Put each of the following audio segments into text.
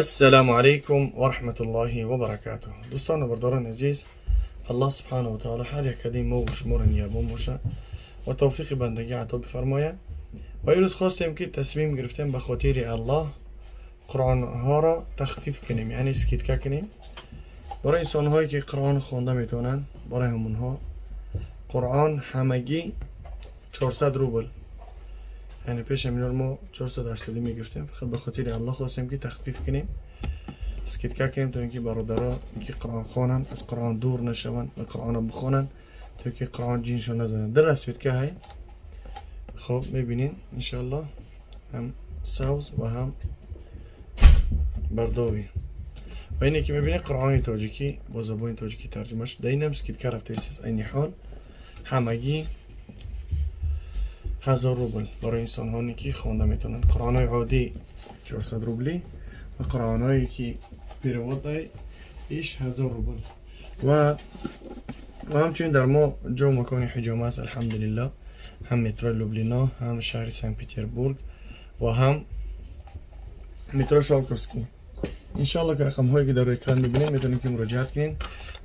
السلام علیکم و رحمة الله و برکاته. دوستان و برادران عزیز، الله سبحانه و تعالی هر یک کدیم ما و شما را نگهبان باشه و توفیق بندگی عطا بفرمایه. و امروز خواستیم که تصمیم گرفتیم به خاطر الله قرآن ها را تخفیف کنیم، یعنی скидка کنیم برای انسان هایی که قرآن خوانده میتونن. برای همونها قرآن همگی 400 روبل، یعنی پیش اینا ما 480 میگرفتیم. فقط به خاطر الله خواستیم که تخفیف کنیم، скидка کنیم، تا اینکه برادرها که قرآن خوانن از قرآن دور نشوند و قرآن بخوانن، تا که قرآن جینشون نزنن. در скидка های خب میبینین، انشالله هم سبز و هم бордовый. و اینه که میبینین، قرآن تاجیکی با زبان تاجیکی ترجمه شده. اینم скидка رفته است. این حال همگی 1000 روبل برای انسان هایی که خوانده میتونن. قرآن های عادی 400 روبلی و قرآن هایی که перевод ایش 1000 روبل. و همچنین در ما جا مکان حجامه است، الحمدلله، هم مترو لوبلینا، هم شهر سن پیتربورگ و هم مترو شالکوفسکی. انشالله که رقم هایی که در اکران میبینیم، میتونیم که مراجعت کنین.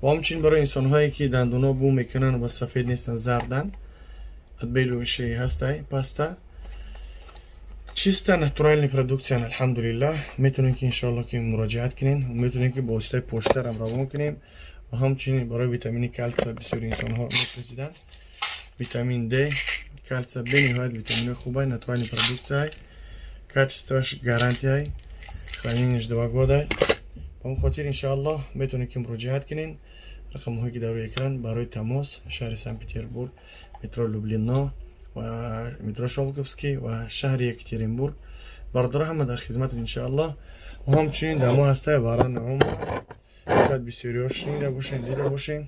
و همچنین برای انسان هایی که دندونا بو میکنن و سفید نیستن، زردن، отбеливающий هسته паста، чисто натуральный продукция، الحمدلله. میتونین که انشالله که مراجعت کنین و میتونین که با واسطه پشتر هم روان کنیم. و همچنین برای ویتامین کلسیم، بسیاری انسان ها میپرسیدن، ویتامین دی، کلسیم، بینهایت ویتامین خوبه، натуральный продукция، качество ш гарантия، хранение ш 2 года. ба он хотир иншоаллоҳ метавонед ки муроҷиат кунин. Рақамҳое ки дар рӯи экран барои тамос: шаҳри Санкт Петербург, метро Люблино ва метро Шолковский ва шаҳри Екатеринбург. Бародаро ҳама дар хизматат, иншоаллоҳ. Ва ҳамчунин дар мо ҳастаи баран умр, шояд бисёриҳо шунида бошен, дида бошен,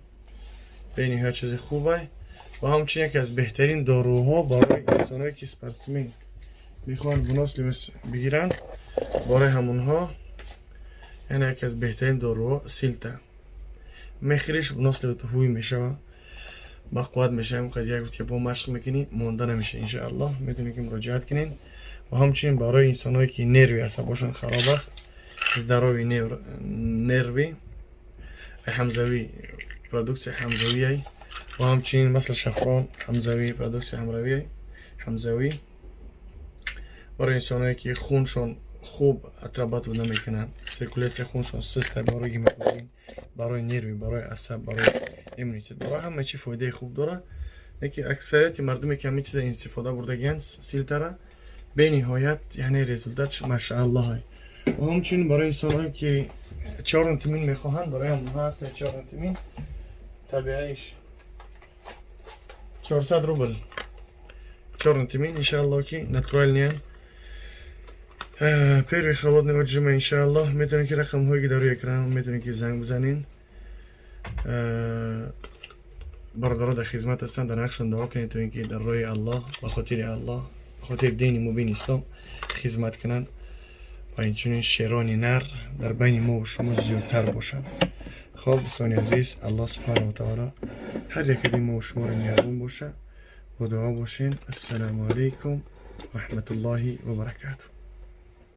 бениҳоят чизи хубай. Ва ҳамчунин яке аз беҳтарин доруҳо барои инсонҳое ки спортсмен, мехоҳанд выносливость бигиранд, барои ҳамонҳо, яъне яке аз беҳтарин доруҳо силта. Мехӯриш, выносливость ҳуй мешава, бақувват мешава. Қад як гуфт ки бо машқ мекунӣ, монда намеша, иншоаллоҳ. Метавонед ки муроҷиат кунед. Ва ҳамчунин барои инсонҳое ки нерви, асабошон хароб аст, здоровье, нервы, ҳамзавӣ, продукция ҳамзавиай. Ва ҳамчунин масло шафрон ҳамзавӣ, продукция ҳамравӣ, ҳамзавӣ, барои инсонҳое ки хуншон хуб отрабатывать намекунанд, циркуляция хуншон суста, барои гемоглобин, барои нерви, барои асаб, барои иммунитет, барои ҳама чи фоидаи хуб дорад. Лекин аксарияти мардуме ки ҳамин чиза истифода бурдагиянд, силтара, бениҳоят, яъне результат ш машааллоҳ. Ва ҳамчунин барои инсонҳое ки чёрный тмин мехоҳанд, барои ҳамонҳо ҳаст чёрный тмин, табиаиш 400 рубл. Чёрный тмин, иншааллоҳ, ки натуральный, первый холодный отжима. Иншааллоҳ метавонед ки рақамҳое ки дар рӯи экран, метавонед ки занг бизанин. Бародаро дар хизмат ҳастанд. Дар нақшон дуо кунед, то ин ки дар роҳи Аллоҳ, ба хотири Аллоҳ, ба хотири дини мубини ислом хизмат кунанд ва инчунин шерони нар дар байни мо шумо зиёдтар бошад. Хоб, дӯстони азиз, Аллоҳ субҳанаҳу ва таоло ҳар якади мо шуморо нигаҳбон боша. Бо дуо бошем. Ассалому алайкум ва раҳматуллоҳи ва баракатуҳ.